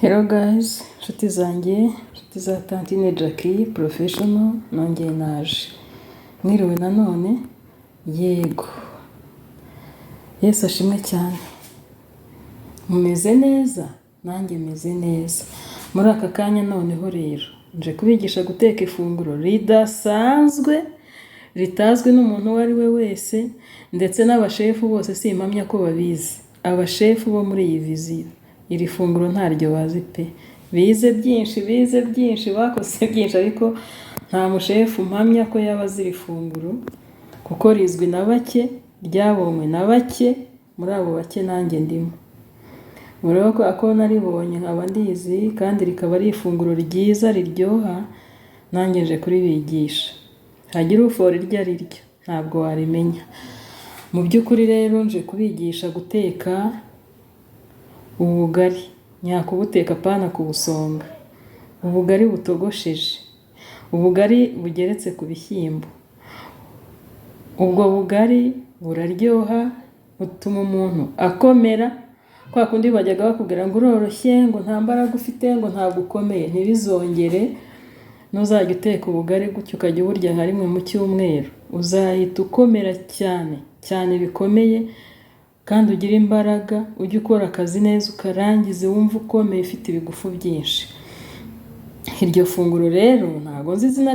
Hello guys, inshuti zanjye, inshuti za Tantine Jackie Professional, nongeye naje. Mwiriwe nanone? Yego. Yesu ashimwe cyane. Mumeze neza? Nanjye meze neza. Muri aka kanya noneho rero, nje kubigisha guteka ifunguro ridasanzwe, ritazwi n'umuntu uwo ari we wese, ndetse n'abashefu bose simpamya ko babizi. Abashefu bo muri iyi vision, iri funguro ntaryo bazi pe. Bize byinshi, bize byinshi, bakoze byinshi, ariko nta mushefu mpamya ko yaba azi iri funguro, kuko rizwi na bake, ryabonywe na bake, muri abo bake nanjye ndimo. Murebe ko ako naribonye nkaba ndizi kandi rikaba ari ifunguro ryiza riryoha, nanjye nje kuribigisha. Hagira ufora iryo ari ryo, ntabwo warimenya. Mu by'ukuri rero nje kubigisha guteka ubugari, nyakubuteka apana kubusonga. Ubugari butogosheje, ubugari bugeretse ku bishyimbo. Ubwo bugari buraryoha, butuma umuntu akomera, kwa kundi bajyaga bakubwira ngo uroroshye, ngo nta mbaraga ufite, ngo ntabwo ukomeye, ntibizongere. Nuzajya uteka ubugari gutyo ukajya uburya nka rimwe mu cyumweru, uzahita ukomera cyane cyane bikomeye, kandi ugire imbaraga, ujye ukora akazi neza ukarangize wumve ukomeye ufite ibigufu byinshi. Iryo funguro rero ntabwo nzi izina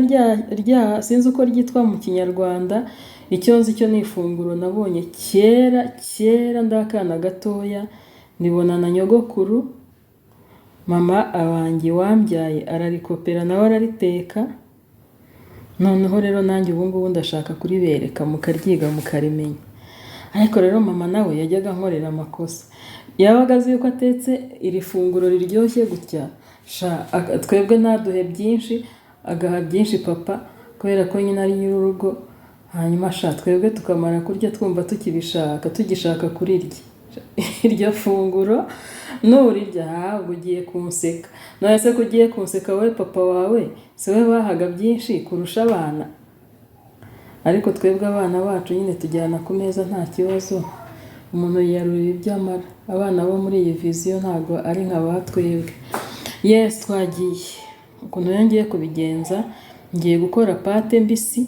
rya sinzi uko ryitwa mu Kinyarwanda, icyo nzi cyo ni ifunguro nabonye kera kera ndi akana gatoya, ndibona na nyogokuru, mama abanjye wambyaye ararikopera nawe arariteka, noneho rero nanjye ubu ngubu ndashaka kuribereka mukaryiga mukarimenya. Ariko rero mama nawe yajyaga ankorera amakosa, yabaga azi yuko atetse iri funguro riryoshye gutya, sha twebwe ntaduhe byinshi, agaha byinshi papa kubera ko nyine ari nyir'urugo, hanyuma sha twebwe tukamara kurya twumva tukibishaka, tugishaka kurirya. Iryo funguro nurirya ahubwo ugiye kunseka. None se ko ugiye kunseka wowe papa wawe si we bahaga byinshi kurusha abana? Ariko twebwe abana bacu nyine tujyana ku meza nta kibazo, umuntu yiyarurira ibyo amara. Abana bo muri iyi vision ntabwo ari nka ba twebwe. Yes, twagiye. Ukuntu rero ngiye kubigenza, ngiye gukora pâte mbisi,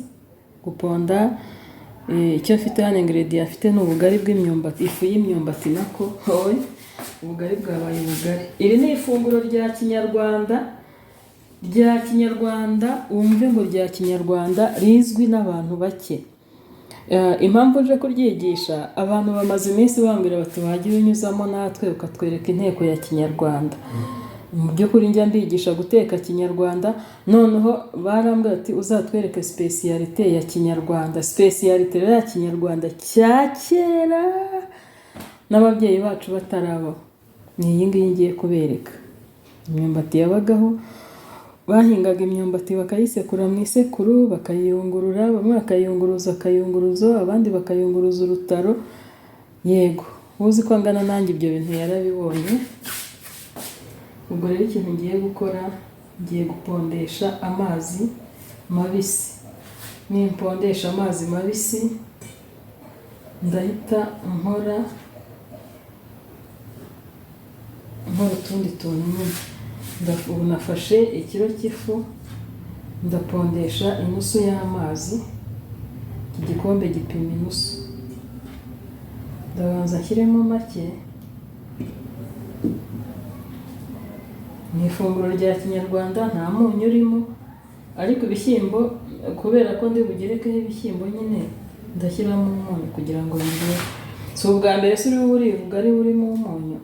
guponda, icyo mfite hano ingredient mfite ni ubugari bw'imyumbati, ifu y'imyumbati nako, wowe ubugari bwabaye ubugari. Iri ni ifunguro rya Kinyarwanda, rya Kinyarwanda, wumve ngo rya Kinyarwanda rizwi n'abantu bake. Impamvu nje kuryigisha, abantu bamaze iminsi bambwira bati wajya unyuzamo natwe ukatwereka inteko ya Kinyarwanda. Mu by'ukuri njya mbigisha guteka Kinyarwanda, noneho barambwira ati uzatwereke spécialité ya Kinyarwanda. Spécialité rero ya Kinyarwanda cya kera n'ababyeyi bacu batarabaho, ni iyi ngiyi ngiye kubereka. Imyumbati yabagaho, bahingaga imyumbati bakayisekura mu isekuru, bakayiyungurura, bamwe bakayiyunguruza akayunguruzo, abandi bakayunguruza urutaro, yego uzi ko angana nanjye ibyo bintu yarabibonye. Ubwo rero ikintu ngiye gukora, ngiye gupondesha amazi mabisi. Nimpondesha amazi mabisi, ndahita nkora utundi tuntu nyine. Ubu nafashe ikiro cy'ifu, ndapondesha inusu y'amazi, iki gikombe gipima inusu. Ndabanza nshyiremo make, mu ifunguro rya Kinyarwanda nta munyu urimo, ariko ibishyimbo kubera ko ndi bugerekeho ibishyimbo nyine, ndashyiramo umunyu kugira ngo biryohe. Si ubwa mbere se uri buriye ubugari burimo umunyu?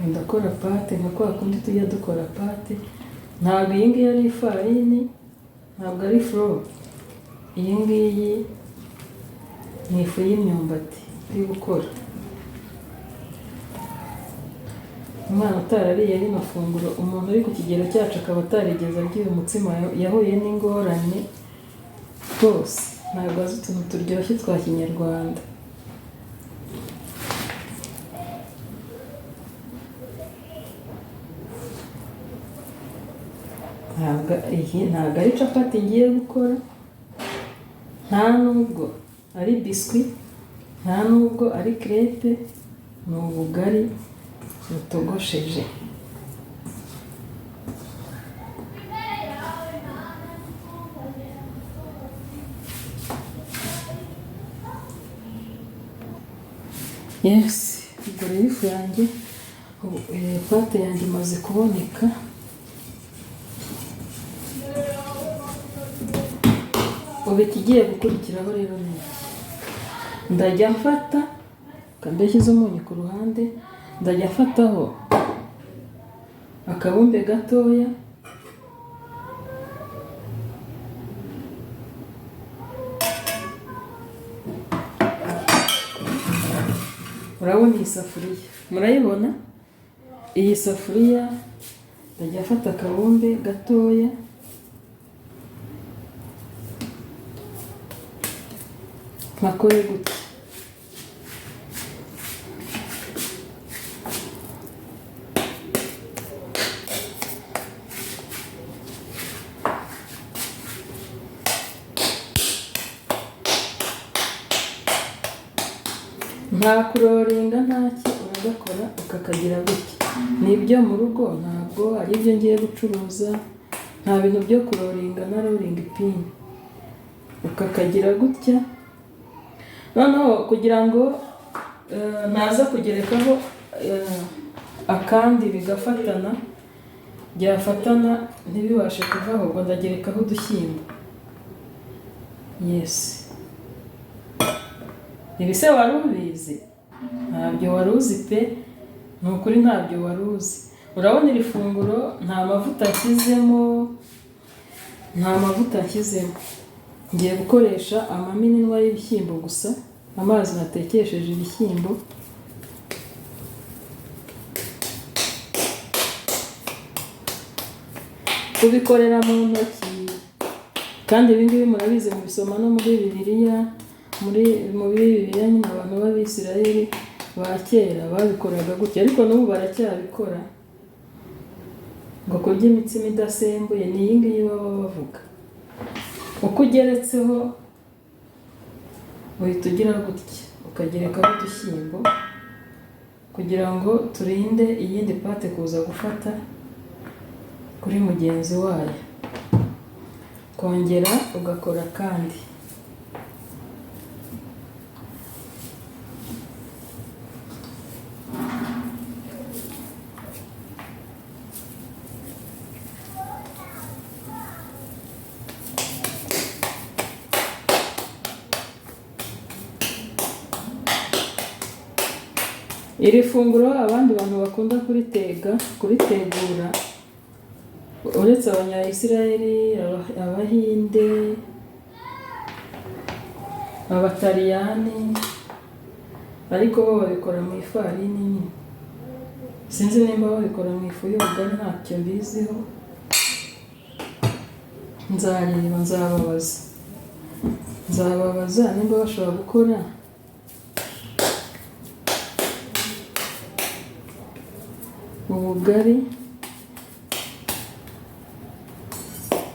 Ndakora pâte nka kwa kundi tujya dukora pâte, ntabwo iyi ngiyi ari ifarini, ntabwo ari flour, iyi ngiyi ni ifu y'imyumbati ndi gukora. Umwana utarariye rino funguro, umuntu uri ku kigero cyacu akaba atarigeze arya uyu mutsima, yahuye n'ingorane rwose, ntabwo azi utuntu turyoshye twa Kinyarwanda. Ntabwo iyi ntabwo ari capati ngiye gukora, nta nubwo ari biscuit, ntabwo Nta nubwo ari crepe, ni ubugari butogosheje. Yes, ubwo rero ifu yanjye, pâte yanjye imaze kuboneka. Ubu ikigiye gukurikiraho rero ni iki: ndajya mfata kambeshyize umunyu ku ruhande, ndajya mfataho akabumbe gatoya, urabona iyi safuriya, murayibona iyi safuriya? Ndajya mfata akabumbe gatoya, nkakore gutya. Nta kuroringa, ntaki, uragakora ukakagira gutya. Ni ibyo mu rugo, ntabwo ari ibyo ngiye gucuruza, nta bintu byo kuroringa na rolling pin. Ukakagira gutya. Noneho kugira ngo ntaza kugerekaho akandi bigafatana, byafatana ntibibashe kuvaho, ubwo ndagerekaho udushyimbo. Yes, ibi se wari ubizi? Ntabyo wari uzi pe, ni ukuri ntabyo wari uzi. Urabona iri funguro nta mavuta nshyizemo, nta mavuta nshyizemo. Ngiye gukoresha amamininwa y'ibishyimbo gusa, amazi natekesheje ibishyimbo. Ubikorera mu ntoki, kandi ibi ngibi murabizi, mubisoma no muri Bibiliya. Muri Bibiliya nyine abantu b'Abisirayeli ba kera babikoraga gutya, ariko n'ubu baracyabikora. Ngo kurya imitsima idasembuye ni iyi ngiyi baba bavuga. Uko ugeretseho uhita ugira gutya, ukagerekaho udushyimbo kugira ngo turinde iyindi pâte kuza gufata kuri mugenzi wayo. Kongera ugakora kandi. Iri funguro abandi bantu bakunda kuritegura uretse Abanyayisiraheli, Abahinde, Abataliyani, ariko bo babikora mu ifarini nyine. Sinzi nimba babikora mu ifu y'ubugari, ntacyo mbiziho, nzareba, nzababaza nimba bashobora gukora ubugari.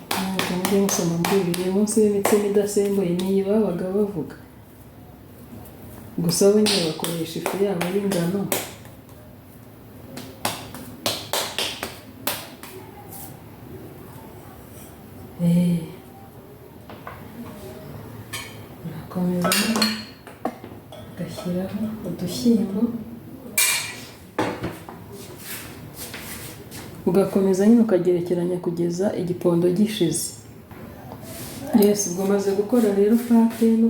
Ntabwo mujye musoma muri Bibiliya, umunsi w'imitsima idasembuye niyi babaga bavuga. Gusa bo nyine bakoresha ifu yabo y'ingano. Urakomeza ugashyiraho udushyimbo, ugakomeza nyine ukagerekeranya kugeza igipondo gishize. Yes, ubwo maze gukora rero pâte no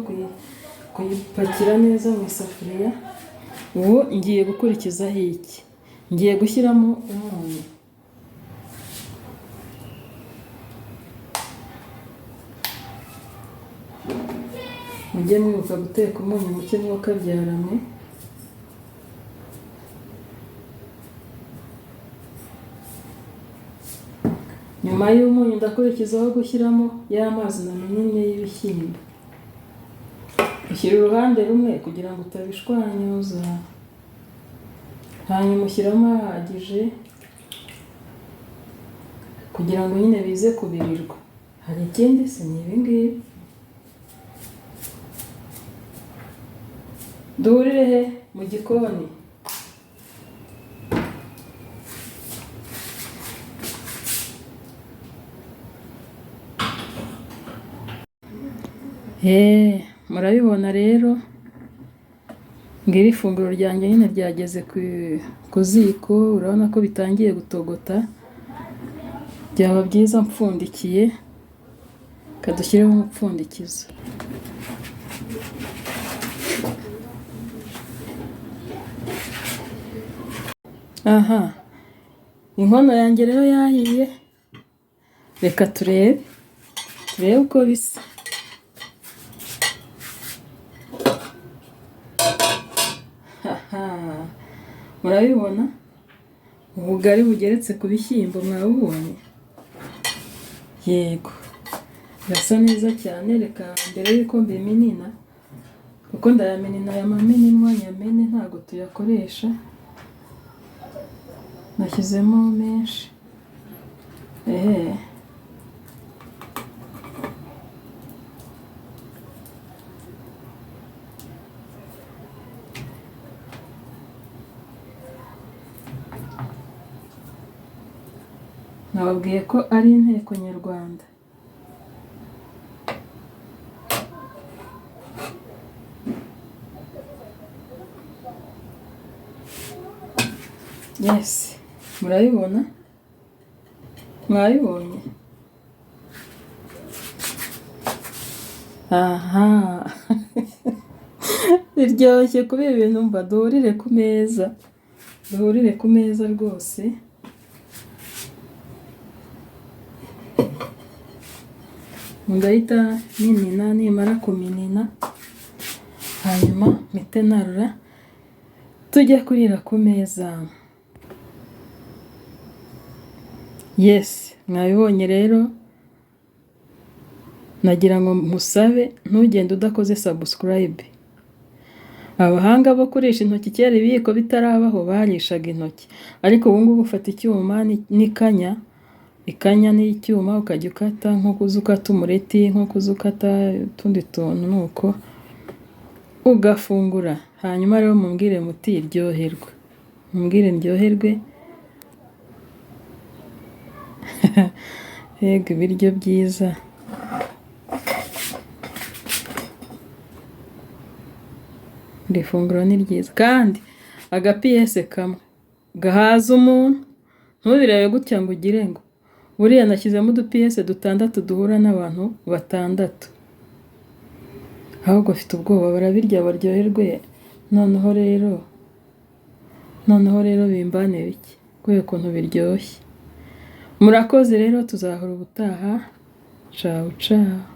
kuyipakira neza mu isafuriya. Ubu ngiye gukurikizaho iki? Ngiye gushyiramo umunyu. Mujye mwibuka guteka umunyu muke mwokabyaranywe. Nyuma y'umunyu ndakurikizaho gushyiramo ya mazi namenye y'ibishyimbo. Ushyira uruhande rumwe kugira ngo utabishwanyuza, hanyuma ushyiramo ahagije kugira ngo nyine bize kubirirwa. Hari ikindi se? Ni ibi ngibi. Duhurire he? Mu gikoni. Murabibona rero, ngiri ifunguro ryanjye nyine ryageze ku ziko, urabona ko bitangiye gutogota, byaba byiza mpfundikiye, kadushyireho umupfundikizo. Aha, inkono yanjye rero yahiye, reka turebe uko bisa. Murabibona ubugari bugeretse ku bishyimbo, mwabubonye? Yego, birasa neza cyane. Reka mbere y'uko mbiminina, kuko ndayaminina aya mamininwa nyamene ntabwo tuyakoresha, nashyizemo menshi. Nababwiye ko ari inteko nyarwanda. Yes, murabibona? Mwabibonye? Aha, biryoshye kuba ibintu mba. Duhurire ku meza, duhurire ku meza rwose. Ndahita minina, nimara kuminina hanyuma mpite narura tujye kurira ku meza. Yes, mwabibonye rero, nagira ngo musabe ntugende udakoze subscribe. Abahanga bo kurisha intoki kera ibiyiko bitarabaho barishaga intoki, ariko ubu ngubu ufata icyuma n'ikanya, ikanya n'icyuma ukajya ukata nk'uko uzi ukata umureti, nk'uko uzi ukata utundi tuntu, nuko ugafungura. Hanyuma rero mumbwire muti ryoherwa, mumbwire ndyoherwe. Yego, ibiryo byiza. Iri funguro ni ryiza kandi agapiyese kamwe gahaza umuntu, ntubirebe gutya ngo ugire ngo buriya nashyizemo udupiyese 6 duhura n'abantu 6. Ahubwo mfite ubwoba barabirya baryoherwe, noneho rero bimbane bike kubera ukuntu biryoshye. Murakoze rero, tuzahora ubutaha. Ciao ciao.